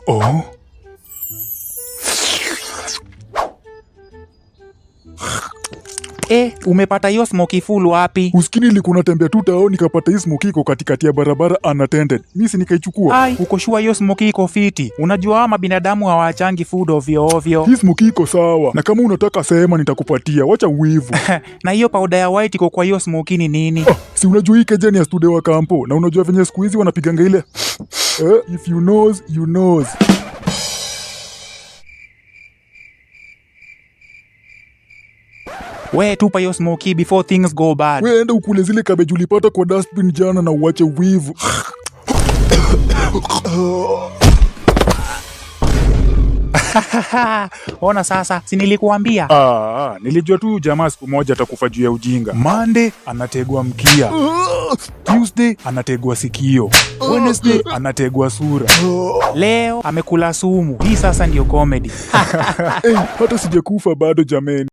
Oh. Eh, umepata hiyo smokie full wapi? Uskini, nilikuwa natembea tu tao, nikapata hii smokie iko katikati ya barabara unattended. Mimi si nikaichukua. Ai, uko sure hiyo smokie iko fiti? Unajua hawa mabinadamu hawaachangi food ovyo ovyo. Hii smokie iko sawa, na kama unataka sema nitakupatia, wacha uwivu. Na hiyo powder ya white iko kwa hiyo smokie ni nini? Ah, si unajua hii keja ni ya stude wa kampo, na unajua venye siku hizi wanapiganga ile if you knows, you knows. We tupa hiyo smokie before things go bad. We enda ukule zile cabbage ulipata kwa dustbin jana na uache wivu. Ona sasa, si nilikuambia? Ah, nilijua tu jamaa siku moja atakufa juu ya ujinga. Monday anategwa mkia, Tuesday anategwa sikio, Wednesday anategwa sura. Leo amekula sumu. Hii sasa ndio comedy. Hey, hata sijakufa bado jameni.